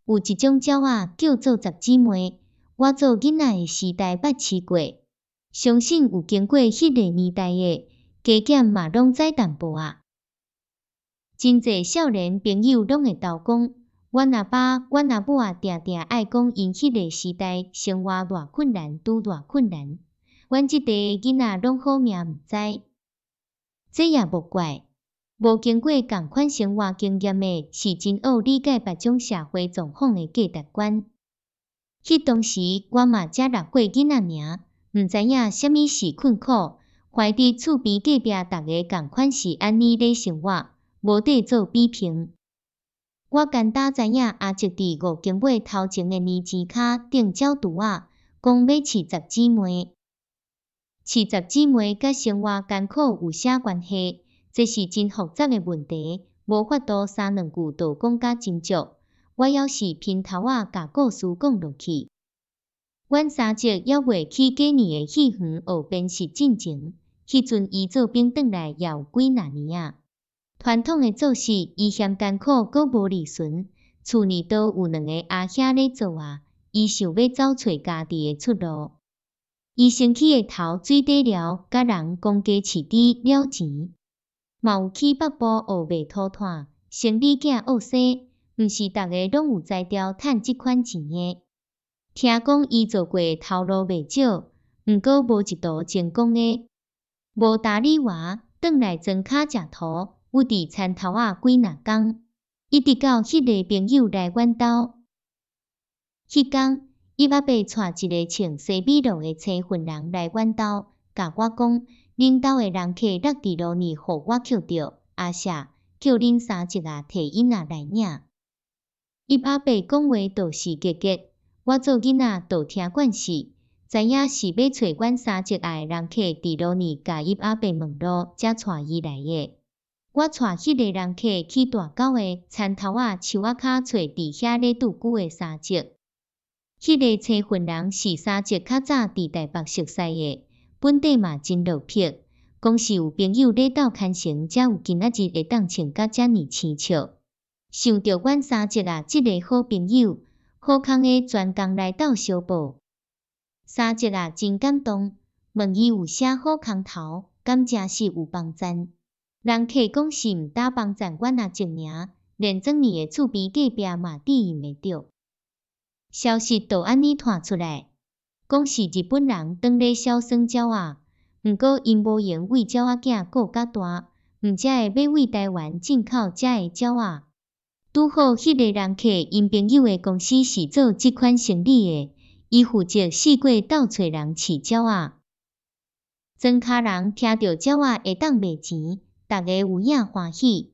有一種鳥仔叫做十姊妹，我做囡仔的時代捌飼過，相信有經過彼个年代的，加減嘛攏知淡薄仔。真濟少年朋友攏會投講，阮阿爸、阮阿母仔定定愛講𪜶彼个時代生活偌困難，拄偌困難。阮這代囡仔攏好命毋知，這也無怪，無經過仝款生活經驗的，是真學理解別種社會狀況的價值觀。彼當時我嘛才6歲囡仔爾，毋知影啥物是困苦，懷佇厝邊隔壁逐个仝款是按呢咧生活，無得做比評。我簡單知影阿叔佇五更尾頭前的年錢跤釘鳥櫥仔，講欲飼十姊妹。飼十姊妹佮生活艱苦有啥關係？這是真複雜的問題，無法度三兩句就講甲真足。我猶是偏頭仔共故事講落去。阮三叔猶未去過年的戲園學鞭術進前，彼陣伊做兵轉來也有幾若年仔。傳統的做事，伊嫌艱苦，閣無利潤，厝內都有兩個阿兄咧做啊，伊想欲走揣家己的出路。伊先去的頭水底寮，佮人講價飼豬了錢，嘛有去北部學賣塗炭，生理囝學生，毋是逐个攏有才調趁這款錢的。聽講伊做過的頭路袂少，毋過無一途成功的。無答理我，轉來莊跤食塗，踴佇田頭仔幾若工，一直到彼个朋友來阮兜。彼工，伊阿伯帶一个穿西米露的青雲人來阮兜，共我講，恁兜的人客落佇路呢，予我抾著，阿舍叫恁三叔仔提𪜶仔來領。伊阿伯講話就是結結，我做囡仔就聽慣勢，知影是欲揣阮三叔仔的人客佇路呢，共伊阿伯問路，才帶伊來的。我帶彼个人客去大溝的田頭仔樹仔跤揣佇遐咧拄久的三叔。彼个青雲人是三叔較早佇台北熟似的，本底嘛真落魄，講是有朋友咧鬥牽成，才有今仔日會當穿甲遮爾生笑。想著阮三叔仔這个好朋友，好康的專工來鬥相報。三叔仔真感動，問伊有啥好空頭，敢誠實有幫贊。人客講是毋焦幫贊阮阿叔爾，連莊呢的厝邊隔壁嘛支應會著。消息就按呢傳出來，講是日本人當咧痟耍鳥仔，毋過𪜶無閒為鳥仔囝顧甲大，毋才會欲為台灣進口遮的鳥仔。拄好彼个人客𪜶朋友的公司是做這款生理的，伊負責四界鬥揣人飼鳥仔。莊跤人聽著鳥仔會當賣錢，逐个有影歡喜。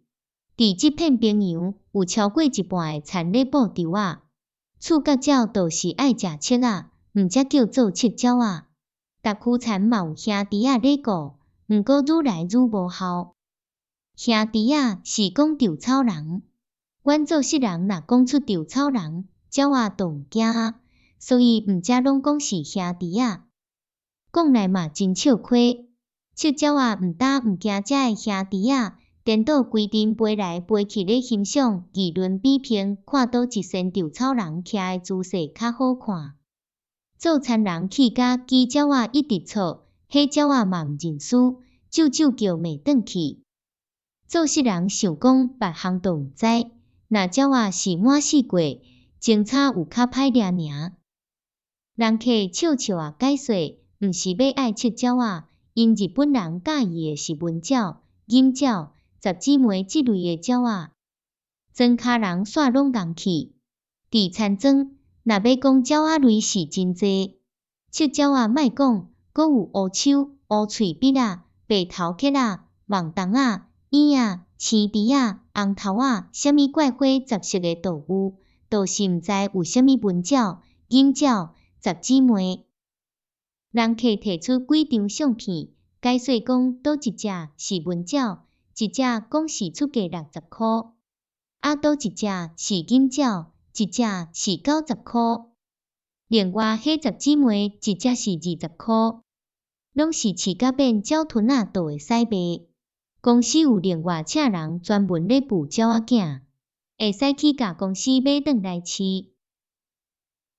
佇這片平洋有超過一半的田咧布豆仔，觸角鳥就是愛食粟仔，毋才叫做粟鳥仔。逐區田嘛有兄弟仔咧顧，毋過愈來愈無效。兄弟仔是講稻草人，阮做穡人若講出稻草人，鳥仔就毋驚啊，所以毋才攏講是兄弟仔。講來嘛真笑虧，粟鳥仔毋焦毋驚遮的兄弟仔，顛倒規陣飛來飛去咧欣賞，議論比評，看佗一身稻草人徛的姿勢較好看。做田人氣甲雞鳥仔一直吵，彼鳥仔嘛毋認輸，啾啾叫罵轉去。做穡人想講別項都毋知，若鳥仔是滿四過，前差有較歹掠爾。人客笑笑仔解說，毋是欲愛粟鳥仔，𪜶日本人佮意的是文鳥、錦鳥、十姊妹這類的鳥仔。莊跤人煞攏戇去。佇田莊，若欲講鳥仔類是真濟，粟鳥仔莫講，閣有烏鶖、烏喙筆仔、白頭鵉仔、網筒仔、鶯仔、青豬仔、紅頭仔，啥物怪花雜色的都有，就是毋知有啥物文鳥、錦鳥、十姊妹。人客提出幾張相片，解說講佗一隻是文鳥，一隻講是出價60箍，啊佗一隻是錦鳥，一隻是90箍。另外，彼十姊妹一隻是20箍，攏是飼甲變鳥吞仔都會使賣。公司有另外請人專門咧捕鳥仔囝。會使去共公司買轉來飼。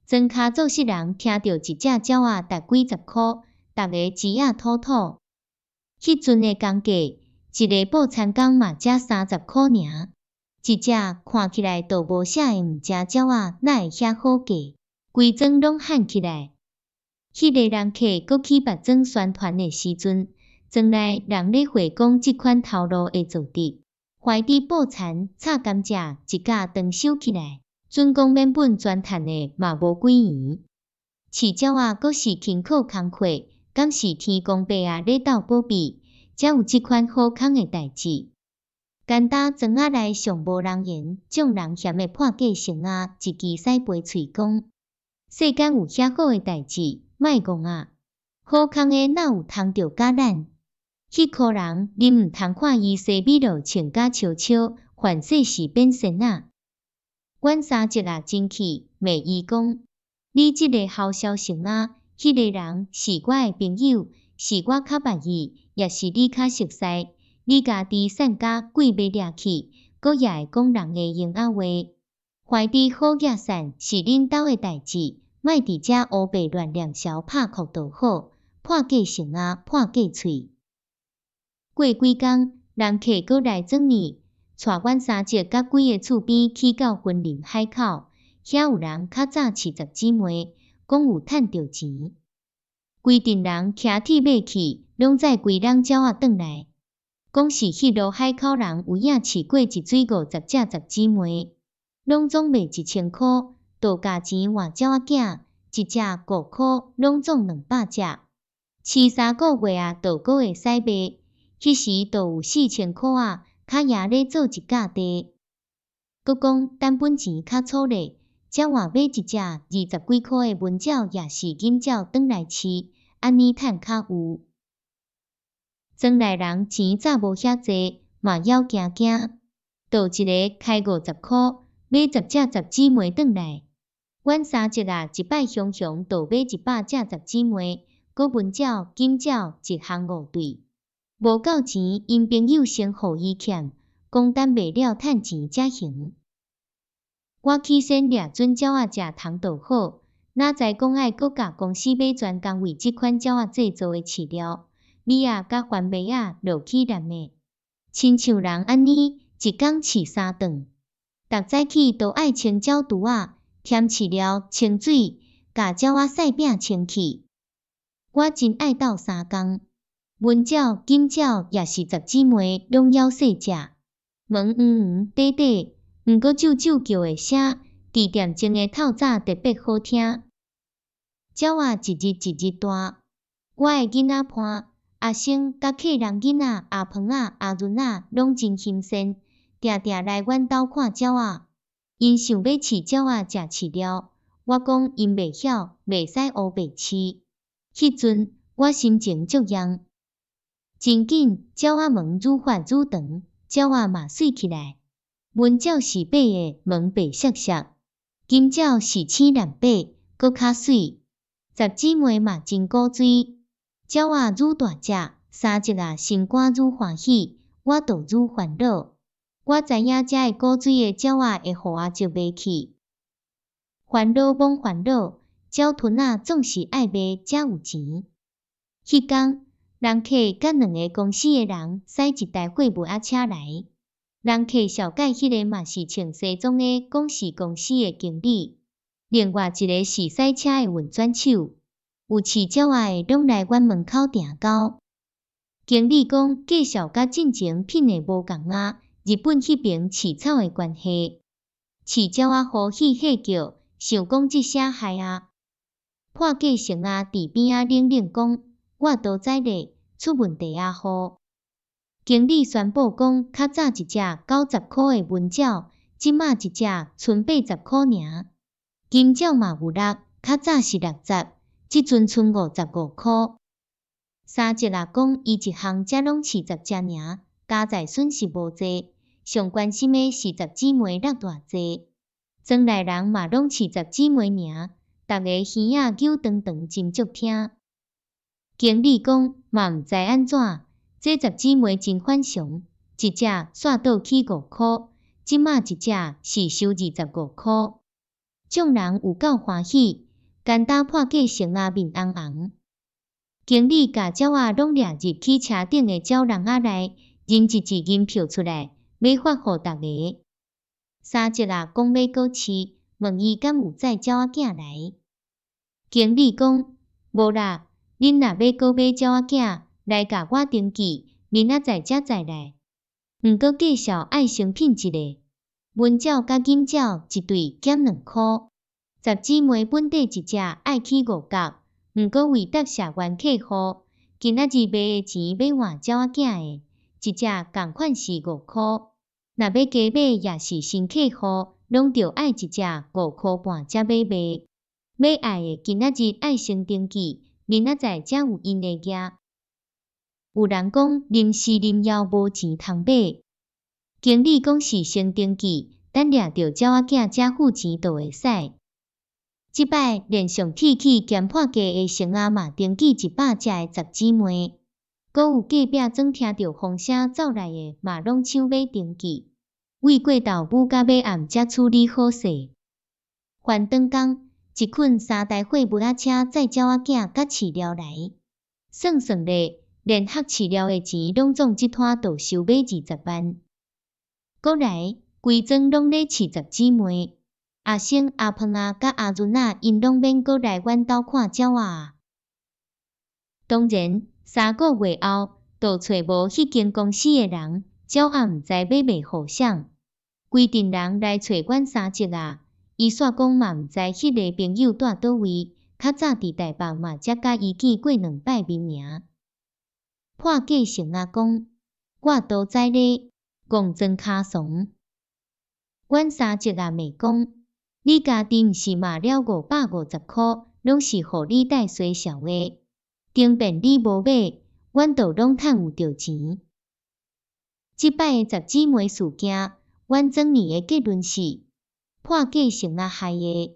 莊跤做穡人聽著一隻鳥仔值幾十箍，逐个錢仔吐吐。彼陣的工價，一个報田工嘛才30箍爾，一隻看起來都無啥會毋食鳥仔，哪會遐好價？規莊攏喊起來。彼个人客閣去別莊宣傳的時陣，莊內人咧話講這款頭路會做得。懷佇報田插甘蔗，一甲長收起來，準講免本全趁的嘛無幾圓。飼鳥仔閣是勤苦工課，敢是天公伯仔咧鬥保庇，才有這款好康的代誌。簡單莊仔內上無人緣，眾人嫌的破價生仔，一支使飛喙講，世間有遐好的代誌，莫戇啊！好康的哪有通著佮咱？彼箍人，恁毋通看伊西米露穿甲笑笑，凡世是變仙仔。阮三叔仔真氣，罵伊講：你這个姣痟生仔，彼个人是我的朋友，是我較捌伊，抑是你較熟似？你家己散甲鬼欲掠去，閣也會講人的閒仔話。懷佇好額散是恁兜的代誌，莫佇遮烏白亂念潲拍哭就好，破價生仔，破價喙。過幾工，人客閣來庄呢，帶阮三叔佮幾个厝邊去到雲林海口，遐有人較早飼十姊妹，講有趁著錢。規陣人騎鐵馬去，攏載幾籠鳥仔轉來，講是彼落海口人有影飼過一水50隻十姊妹，攏總賣1000箍，就價錢換鳥仔囝，一隻5箍，攏總200隻，飼3個月仔，就閣會使賣。彼時就有4000箍仔，較贏咧做一甲地。閣講等本錢較粗咧，才換買一隻20幾箍的文鳥，抑是金鳥轉來飼，按呢趁較有。莊內人錢早無遐濟，嘛枵驚驚，就一个開50箍買10隻十姊妹轉來。阮三叔仔一擺雄雄就買100隻十姊妹，閣文鳥、金鳥一項五對。無夠錢，𪜶朋友先予伊欠，講等賣了趁錢才還。我起先掠準鳥仔食蟲就好，哪知講愛閣共公司買專工為這款鳥仔製造的飼料，米仔佮番麥仔落去湳的，親像人按呢一工飼三頓，逐早起都愛清鳥櫥仔，添飼料、清水，共鳥仔屎餅清去。我真愛鬥相共。文鳥、金鳥，抑是十姊妹，攏枵細隻，毛黃黃短短，毋過啾啾叫的聲，佇點鐘的透早特別好聽。鳥仔一日一日大，我的囡仔伴阿生佮客人囡仔阿鵬仔、阿潤仔，攏真新鮮，定定來阮兜看鳥仔。𪜶想欲飼鳥仔食飼料，我講𪜶袂曉，袂使烏白飼。彼陣我心情足恙。真緊，鳥仔毛愈發愈長，鳥仔嘛媠起來。文鳥是白的，毛白雪雪；金鳥是青藍白，閣較媠。十姊妹嘛真古錐。鳥仔愈大隻，三叔仔心肝愈歡喜，我就愈煩惱。我知影遮的古錐的鳥仔會予阿叔賣去。煩惱罔煩惱，鳥豚仔總是愛賣才有錢。彼工，人客佮兩个公司的人駛一台貨物仔車來，人客紹介彼个嘛是穿西裝的，講是公司的經理；另外一个是駛車的運轉手。有飼鳥仔的攏來阮門口訂購。經理講介紹佮進前品的無仝仔，日本彼爿飼草的關係，飼鳥仔歡喜嚇叫，想講這啥害啊？破價生仔佇邊仔冷冷講，我都知咧，出問題啊吼！經理宣布講，較早一隻90箍的文鳥，這馬一隻賰80箍爾。金鳥嘛有落，較早是60，這陣賰55箍。三叔仔講，伊一項才攏飼10隻爾，加在損失無濟，上關心的是十姊妹落偌濟。莊內人嘛攏飼十姊妹爾，逐个耳仔揪長長，真足聽。經理講嘛毋知按怎，這十姊妹真反常，一隻煞倒起5箍，這馬一隻是收25箍。眾人有夠歡喜，干焦破價成仔面紅紅。經理共鳥仔攏掠入去車頂的鳥籠仔內，認一支銀票出來，欲發予逐个。三叔仔講欲閣飼，問伊敢有載鳥仔囝來。經理講無啦，恁若欲閣買鳥仔囝，來共我登記，明仔載才載來。毋過介紹愛先品一下，文鳥佮金鳥一對減2箍。十姊妹本底一隻愛起5角，毋過為答謝原客戶，今仔日賣的錢欲換鳥仔囝的，一隻仝款是5箍。若欲加買也是新客戶，攏著愛一隻5箍半才欲賣。欲愛的今仔日愛先登記，明仔載才有𪜶的額。有人講臨時臨枵無錢通買，經理講是先登記，等掠著鳥仔囝才付錢就會使。這擺連上鐵齒兼破價的成仔嘛登記100隻的十姊妹，閣有隔壁莊聽著風聲走來的嘛攏搶欲登記。為過晝舞到尾暗才處理好勢。翻轉工，一捆三台貨物仔車載鳥仔囝佮飼料來，算算咧，連合飼料的錢攏總這攤就收買20萬。閣來，規莊攏咧飼十姊妹，阿生、阿胖仔佮阿潤仔𪜶攏免閣來阮兜看鳥仔。當然，3個月後，就揣無彼間公司的人，鳥仔毋知欲賣予誰。規陣人來揣阮三叔仔，伊煞講嘛毋知彼个朋友蹛佗位，較早佇台北嘛才佮伊見過兩擺面爾。破價成仔講，我都知咧，戇鑽跤倯。阮三叔仔罵講，你家己毋是罵了550箍，攏是予你帶衰小的，頂便你無買，阮就攏趁有著錢。這擺的十姊妹事件，阮整理的結論是，破價成仔害的。